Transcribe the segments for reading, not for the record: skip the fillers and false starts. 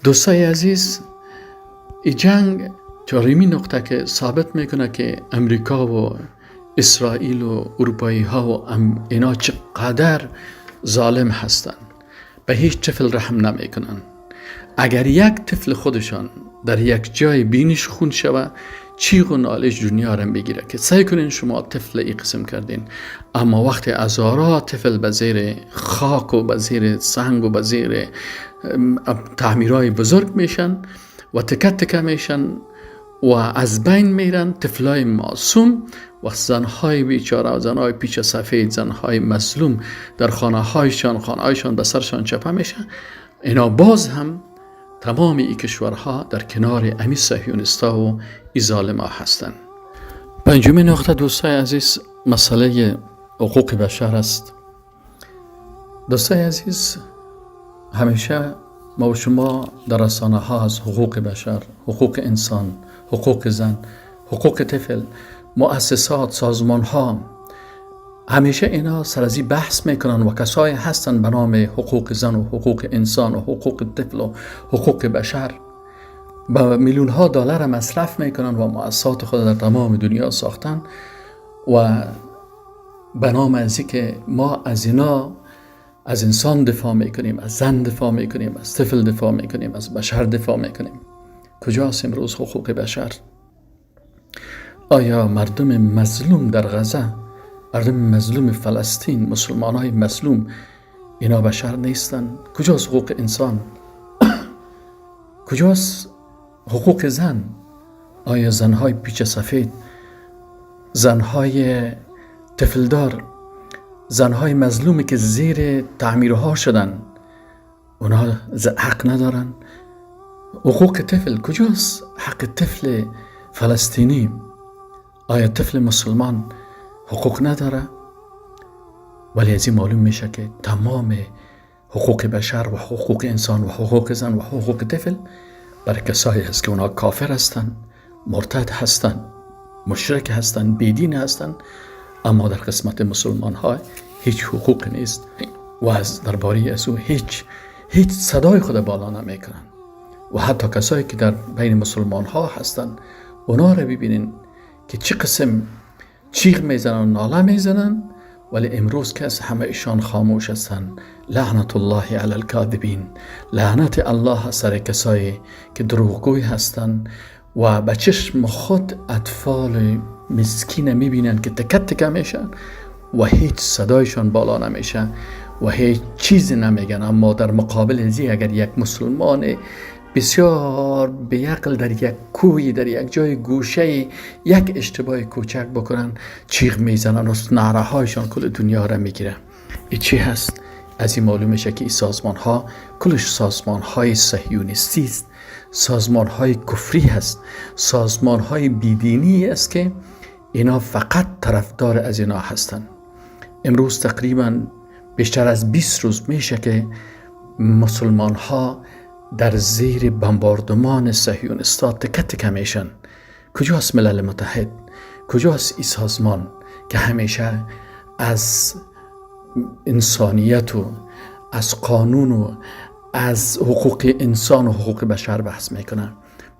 دوستای عزیز، این جنگ چهارمی نقطه که ثابت میکنه که امریکا و اسرائیل و اروپایی ها و اینا چقدر ظالم هستند، به هیچ طفل رحم نمیکنن. اگر یک طفل خودشان در یک جای بینش خون شوه، چیغ و نالش دنیا را میگیره که سیل کنین شما طفل ای قسم کردین. اما وقتی هزارا طفل به زیر خاک و به زیر سنگ و به زیر تعمیرهای بزرگ میشن و تکه تکه میشن و از بین میرن، طفلای معصوم و زنهای بیچاره و زنهای پیچه سفید، زنهای مظلوم در خانه هایشان، خانه هایشان به سرشان چپه میشه، اینا باز هم تمام ای کشورها در کنار امی صهیونیستا و ای ظالما هستند. پنجمین نقطه دوستای عزیز، مسئله حقوق بشر است. دوستای عزیز، همیشه ما و شما در رسانه ها از حقوق بشر، حقوق انسان، حقوق زن، حقوق طفل، مؤسسات، سازمان ها، همیشه اینا سر از بحث میکنن و کسایی هستن به نام حقوق زن و حقوق انسان و حقوق طفل و حقوق بشر با میلیون ها دلار مصرف میکنن و مؤسسات خود در تمام دنیا ساختن و به نام از که ما از اینا، از انسان دفاع میکنیم، از زن دفاع میکنیم، از طفل دفاع میکنیم، از بشر دفاع میکنیم. کجاست امروز حقوق بشر؟ آیا مردم مظلوم در غزه، مردم مظلوم فلسطین، مسلمان های مظلوم، اینا بشر نیستن؟ کجاست حقوق انسان؟ کجاست حقوق زن؟ آیا زنهای پیچه سفید، زنهای طفلدار، زنهای مظلومی که زیر تعمیرها شدن، اونا حق ندارن؟ حقوق طفل کجاست؟ حق طفل فلسطینی؟ آیا طفل مسلمان حقوق نداره؟ ولی از این معلوم میشه که تمام حقوق بشر و حقوق انسان و حقوق زن و حقوق طفل برای کسایی هست که اونا کافر هستن، مرتد هستن، مشرک هستن، بیدین هستن. اما در قسمت مسلمان ها هیچ حقوق نیست و از درباره از او هیچ صدای خود بالا نمیکنن و حتی کسایی که در بین مسلمان ها هستن، اونا رو ببینین که چه قسم چیغ میزنن و ناله میزنن، ولی امروز کس همه ایشان خاموش هستن. لعنت الله علی الکاذبین، لعنت الله سر کسایی که دروغگوی هستن و به چشم خود اطفال مسکین میبینن که تکه تکه میشن و هیچ صدایشان بالا نمیشه و هیچ چیزی نمیگن. اما در مقابل ازی اگر یک مسلمان بسیار بیعقل در یک کوی، در یک جای گوشه یک اشتباه کوچک بکنن، چیغ میزنن و نعره هایشان کل دنیا را میگیره. ای چی هست؟ از این معلوم میشه که این سازمان ها کلش سازمان های صهیونیستی است، سازمان های کفری هست، سازمان های بیدینی است که اینا فقط طرفدار از اینا هستند. امروز تقریبا بیشتر از 20 روز میشه که مسلمان ها در زیر بمباردمان صهیونیستا تکه تکه میشن. کجاست ملل متحد؟ کجاست این سازمان که همیشه از انسانیت و از قانون و از حقوق انسان و حقوق بشر بحث میکنه؟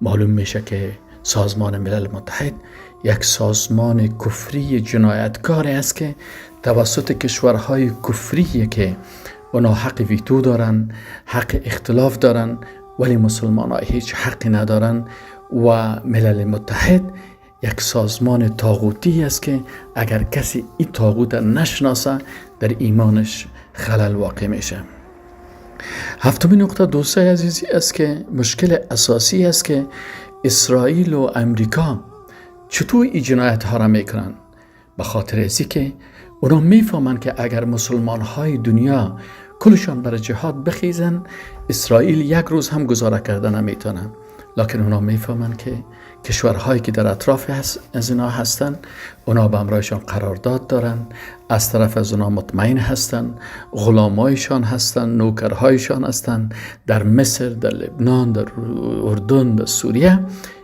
معلوم میشه که سازمان ملل متحد یک سازمان کفری جنایتکار است که توسط کشورهای کفری که اونا حق ویتو دارن، حق اختلاف دارن، ولی مسلمان ها هیچ حقی ندارن و ملل متحد یک سازمان طاغوتی است که اگر کسی این طاغوت نشناسه، در ایمانش خلل واقع میشه. هفتمین نقطه دوستای عزیزی است که مشکل اساسی است که اسرائیل و امریکا چطور این جنایت ها را میکنن؟ به خاطر ازی که اونا میفهمن که اگر مسلمان های دنیا کلشان برای جهاد بخیزن، اسرائیل یک روز هم گزاره کرده نمیتونه. لکن اونا میفهمن که کشورهایی که در اطراف از اینا هستن، اونا به همراهشان قرارداد دارن، از طرف از اونا مطمئن هستن، غلامایشان هستن، نوکرهایشان هستن، در مصر، در لبنان، در اردن، در سوریه.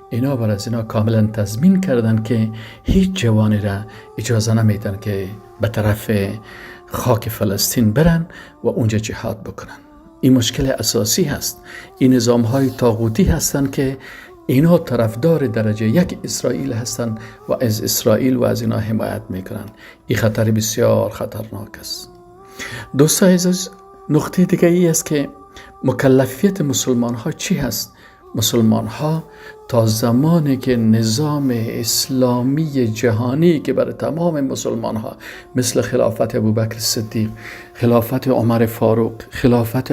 اینا بر از اینا کاملا تضمین کردن که هیچ جوانی را اجازه نمیدن که به طرف خاک فلسطین برن و اونجا جهاد بکنن. این مشکل اساسی هست. این نظام های طاغوتی هستند که اینا طرفدار درجه یک اسرائیل هستند و از اسرائیل و از اینا حمایت میکنن. این خطر بسیار خطرناک است. دوستای عزیز، نقطه دیگه ای است که مکلفیت مسلمان ها چی هست؟ مسلمان ها تا زمانی که نظام اسلامی جهانی که برای تمام مسلمان ها مثل خلافت ابوبکر صدیق، خلافت عمر فاروق، خلافت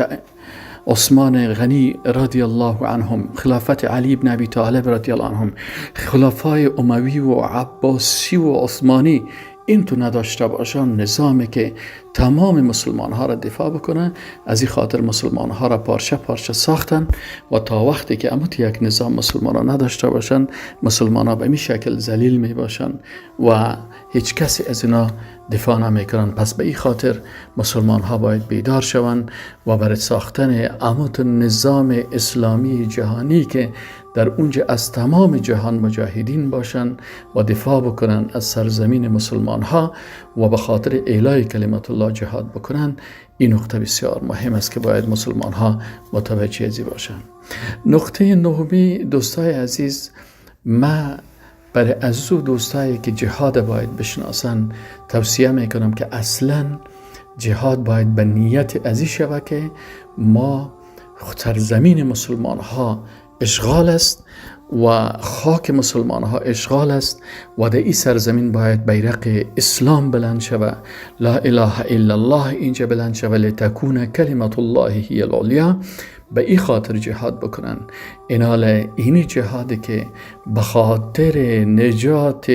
عثمان غنی رضی الله عنهم، خلافت علی بن ابی طالب رضی الله عنهم، خلفای اموی و عباسی و عثمانی، این تو نداشته باشن نظامی که تمام مسلمان ها را دفاع بکنه. از این خاطر مسلمان ها را پارچه پارچه ساختن و تا وقتی که اموت یک نظام مسلمان ها نداشته باشن، مسلمان ها به این شکل ذلیل می باشن و هیچ کسی از اینا دفاع نمیکنن. پس به این خاطر مسلمان ها باید بیدار شوند و برای ساختن اموت نظام اسلامی جهانی که در اونجا از تمام جهان مجاهدین باشن و دفاع بکنن از سرزمین مسلمان ها و به خاطر اعلای کلمت الله جهاد بکنن، این نقطه بسیار مهم است که باید مسلمان ها متوجه ازی باشن. نقطه نهمی، دوستای عزیز، ما برای از او دوستایی که جهاد باید بشناسن توصیه میکنم که اصلا جهاد باید به نیت ازی شوه که ما سرزمین مسلمان ها اشغال است و خاک مسلمان ها اشغال است و در این سرزمین باید بیرق اسلام بلند شوه، لا اله الا الله اینجا بلند شوه، لتکون کلمت الله هی العلیا. به این خاطر جهاد بکنن. اینال اینی جهادی که به خاطر نجات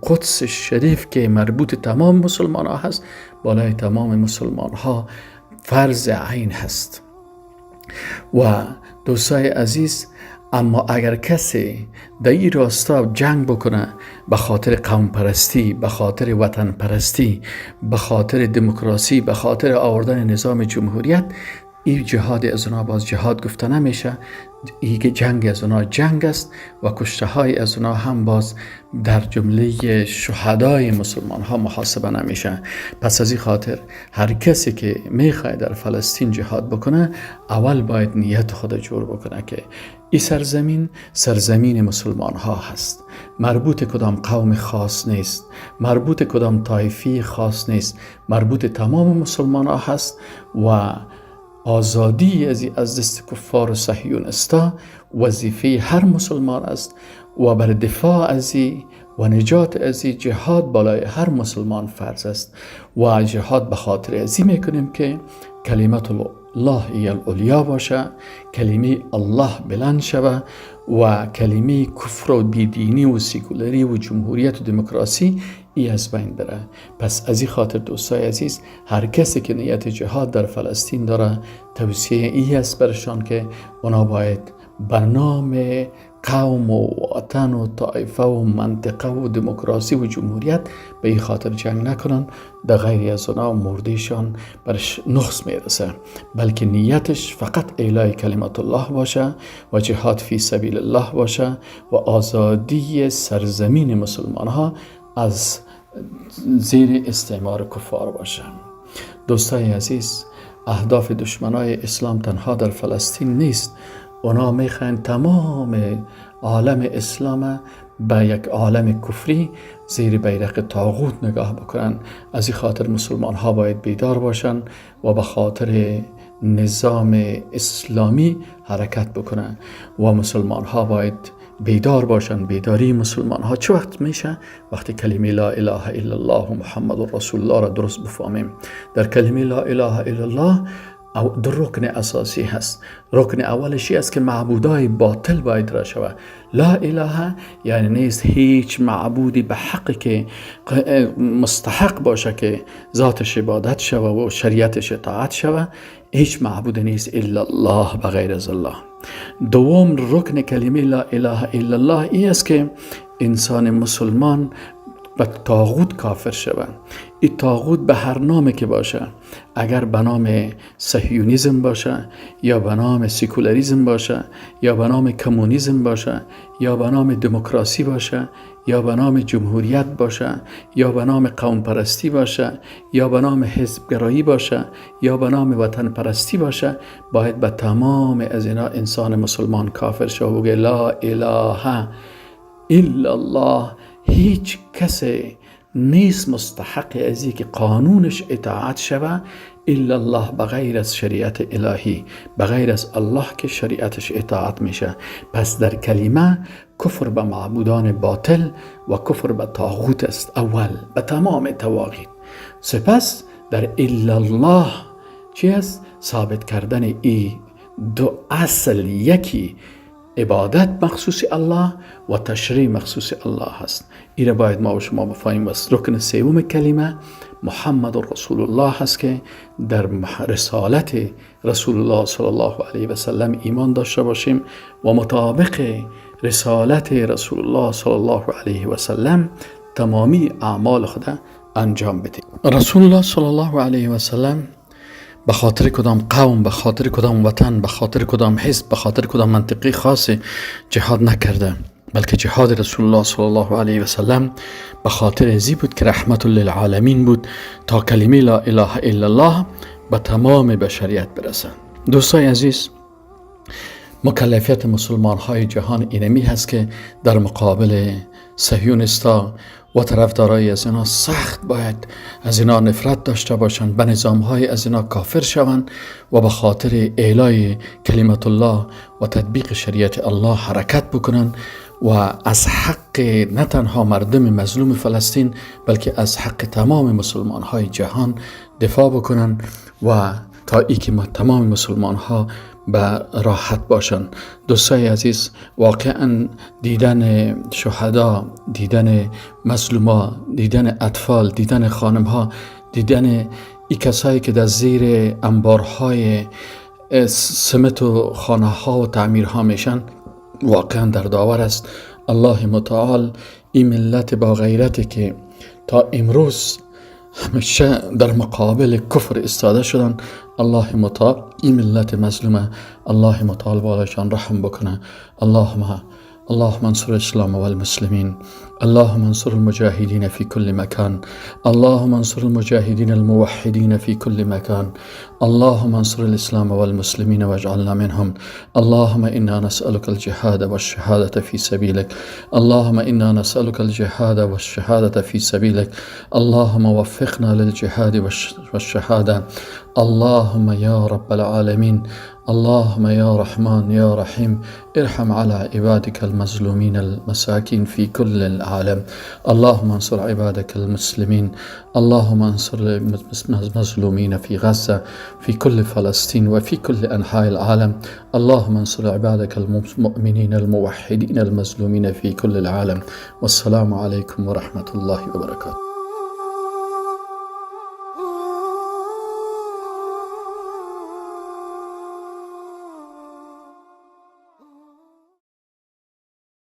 قدس شریف که مربوط تمام مسلمان ها هست، بالای تمام مسلمان ها فرض عین هست. و دوستای عزیز، اما اگر کسی در این راستا جنگ بکنه به خاطر قوم پرستی، به خاطر وطن پرستی، به خاطر دموکراسی، به خاطر آوردن نظام جمهوریت، این جهاد از اونا باز جهاد گفته نمیشه. این جنگ از اونا جنگ است و کشته های از اونا هم باز در جمله شهدای مسلمان ها محاسبه نمیشه. پس از این خاطر هر کسی که میخواد در فلسطین جهاد بکنه، اول باید نیت خود جور بکنه که این سرزمین سرزمین مسلمان ها هست، مربوط کدام قوم خاص نیست، مربوط کدام طایفی خاص نیست، مربوط تمام مسلمان ها هست و آزادی از دست کفار و صهیونستا وظیفه هر مسلمان است و بر دفاع ازی و نجات ازی جهاد بالای هر مسلمان فرض است. و جهاد به خاطر ازی میکنیم که کلمت الله هی العلیا باشه، کلمه الله بلند شوه و کلمه کفر و بیدینی و سیکولری و جمهوریت و دموکراسی ای از بین بره. پس از این خاطر دوستای عزیز، هر کسی که نیت جهاد در فلسطین داره، توصیه ای است برشان که اونا باید به نام قوم و وطن و طایفه و منطقه و دموکراسی و جمهوریت به این خاطر جنگ نکنن. در غیر از اونا مردیشان برش نقص میرسه، بلکه نیتش فقط اعلای کلمت الله باشه و جهاد فی سبیل الله باشه و آزادی سرزمین مسلمان ها از زیر استعمار کفار باشه. دوستای عزیز، اهداف دشمنای اسلام تنها در فلسطین نیست. اونا میخواین تمام عالم اسلام به یک عالم کفری زیر بیرق طاغوت نگاه بکنن. از این خاطر مسلمان ها باید بیدار باشن و به خاطر نظام اسلامی حرکت بکنن و مسلمان ها باید بیدار باشن. بیداری مسلمان ها چه وقت میشه؟ وقتی کلمه لا اله الا الله و محمد رسول الله را درست بفهمیم. در کلمه لا اله الا الله او دو رکن اساسی هست. رکن اولش است که معبودای باطل باید را شود. لا اله یعنی نیست هیچ معبودی به حق که مستحق باشه که ذاتش عبادت شوه و شریعتش اطاعت شوه، هیچ معبود نیست الا الله، بغیر از الله. دوم رکن کلمه لا اله الا الله ای است که انسان مسلمان به طاغوت کافر شوند. این طاغوت به هر نامی که باشه، اگر به نام صهیونیسم باشه یا به نام سکولاریسم باشه یا به نام کمونیسم باشه یا به نام دموکراسی باشه یا به نام جمهوریت باشه یا به نام قوم پرستی باشه یا به نام حزبگرایی باشه یا به نام وطن پرستی باشه، باید به تمام از اینا انسان مسلمان کافر شه و بگه لا اله الا الله. هیچ کسی نیست مستحق از که قانونش اطاعت شوه الا الله، بغیر از شریعت الهی، بغیر از الله که شریعتش اطاعت میشه. پس در کلمه کفر به معبودان باطل و کفر به طاغوت است، اول به تمام طواغیت. سپس در الا الله چی است؟ ثابت کردن ای دو اصل، یکی عبادت مخصوص الله و تشریع مخصوص الله هست. ایره باید ما و شما بفهمیم. و رکن سوم کلمه محمد رسول الله هست که در رسالت رسول الله صلی الله علیه و سلم ایمان داشته باشیم و مطابق رسالت رسول الله صلی الله علیه و سلم تمامی اعمال خود انجام بدیم. رسول الله صلی الله علیه و سلم به خاطر کدام قوم، به خاطر کدام وطن، به خاطر کدام حزب، به خاطر کدام منطقه خاص جهاد نکرده، بلکه جهاد رسول الله صلی الله علیه و سلم به خاطر ازی بود که رحمت للعالمین بود، تا کلمه لا اله الا الله به تمام بشریت برسه. دوستای عزیز، مکلفیت مسلمان های جهان اینمی هست که در مقابل صهیونیستا و طرفدارای از اینا سخت باید از اینا نفرت داشته باشند، به نظام های از اینا کافر شوند و به خاطر اعلای کلمت الله و تطبیق شریعت الله حرکت بکنند و از حق نه تنها مردم مظلوم فلسطین بلکه از حق تمام مسلمان های جهان دفاع بکنند و تا ای که تمام مسلمان ها به راحت باشند. دوستای عزیز، واقعا دیدن شهدا، دیدن مظلوما، دیدن اطفال، دیدن خانم ها، دیدن ای کسایی که در زیر انبارهای سمت و خانه ها و تعمیرها میشن، واقعا دردآور است. الله متعال این ملت با غیرتی که تا امروز همیشه در مقابل کفر ایستاده شدن، الله متعال این ملت مظلومه الله متعال بالایشان رحم بکنه. اللهم انصر الاسلام والمسلمين، اللهم انصر المجاهدين في كل مكان، اللهم انصر المجاهدين الموحدين في كل مكان، اللهم انصر الاسلام والمسلمين واجعلنا منهم. اللهم انا نسألك الجهاد والشهادة في سبيلك، اللهم انا نسألك الجهاد والشهادة في سبيلك، اللهم وفقنا للجهاد والشهادة. اللهم يا رب العالمين، اللهم يا رحمن يا رحيم، ارحم على عبادك المظلومين المساكين في كل العالم. اللهم انصر عبادك المسلمين، اللهم انصر المظلومين في غزة، في كل فلسطين وفي كل أنحاء العالم. اللهم انصر عبادك المؤمنين الموحدين المظلومين في كل العالم. والسلام عليكم ورحمة الله وبركاته.